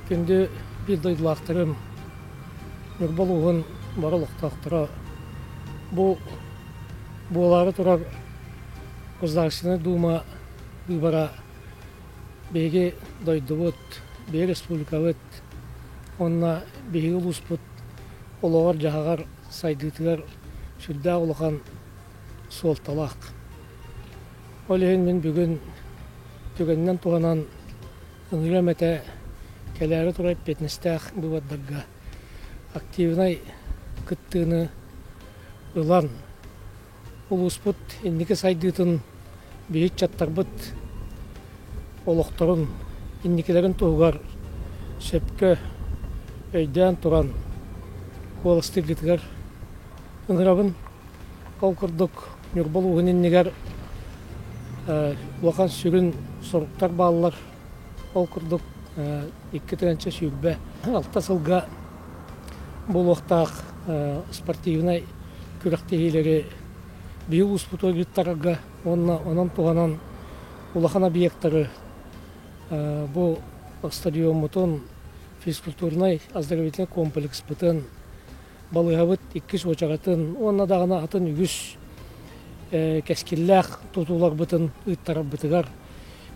Күндү биир дойдулаахтарым, Ньурба улууһун бары олохтоохторо, бу буолаары турар Государственнай Дума быыбара биһиги дойдубут, биһиги республикабыт уонна биһиги улууспут олоҕор-дьаһаҕар сайдыытыгар сүрдээх улахан суолталаах. Ол иһин мин бүгүн түгэнинэн туһанан ыҥырыам этэ кэлээри турар эппиэтинэстээх быыбардарга активнай кыттыыны ылан улууспут инники сайдыытын биһи ыччаттарбыт олохторун инникилэрин туһугар сөпкө өйдөөн туран куоластыыргытыгар ыҥырабын. Ол курдук Ньурба улууһун иннигэр улахан сүрүн соруктар бааллар. Ол курдук 2026 сылга буолуохтаах спортивнай күрэхтэһиилэри биһиги улууспутугар ыыттарарга уонна онон туһанан улахан объектары бу стадиоммутун, физкультурнай оздоровительнай комплекспытын, балыыһабыт иккис уочаратын уонна даҕаны атын үгүс кэскиллээх тутууларбытын ыыттарарбытыгар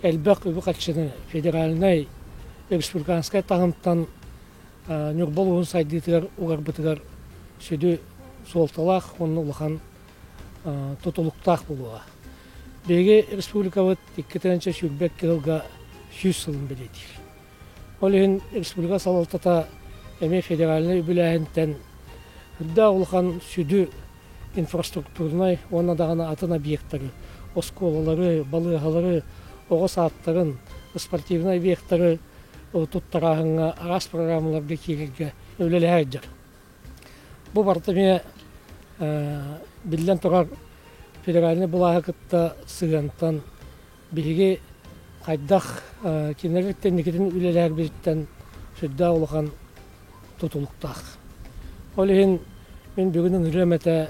элбэх үбү-харчыны федеральнай, республиканскай таһымтан Ньурба улууһун сайдыытыгар угарбытыгар сүдү суолталаах уонна улахан тутулуктаах буолуоҕа. Биһиги республикабыт 2022 сылга 100 сылын бэлиэтиир. Ол иһин республика салалтата эмиэ федеральнай үбүлээһинтэн үрдээх улахан сүдү инфраструктурнай уонна даҕаны атын объектары, оскуолалары, балыыһалары, оҕо саадтарын, спортивнай объектары туттарааһыҥҥа араас программаларга киирэргэ үлэлэһэ сылдьар. Бу барыта эмиэ биллэн турар федеральнай былааһы кытта сыһыантан биһиги хайдах кинилэр инникитин үлэлэһэрбититтэн сүрдээх улахан тутулуктаах. Ол иһин мин бүгүн ыҥырыам этэ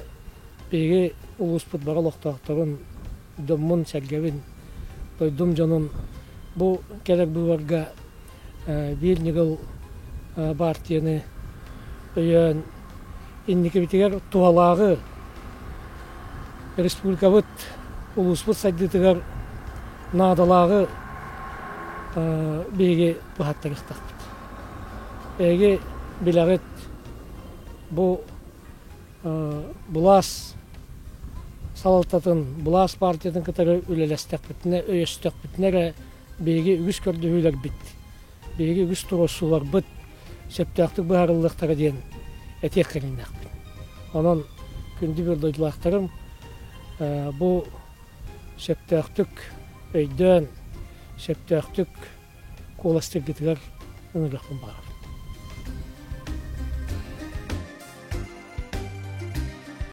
биһиги улууспут бары олохтоохторун, дьоммун-сэргэбин, дойдум дьонун бу кэлэр быыбарга биир ньыгыл партияны өйөөн инникибитигэр туһалааҕы республикабыт, улууспут сайдыытыгар наадалааҕы биһиги быһаттарыахтаахпыт. Эһиги билэҕит, бу былаас салалтатын, былаас партиятын кытары үлэлэстэхпитинэ, өйөстөхпүтүнэ эрэ биһиги үгүс көрдөһүүлэрбит, биһиги үгүс туруорсууларбыт сөптөөхтүк быһаарыллыахтара диэн этиэх кэриҥнээхпин. Онон күндү биир дойдулаахтарым бу сөптөөхтүк өйдөөн, сөптөөхтүк куоластыыргытыгар ыҥырыахпын баҕарабын.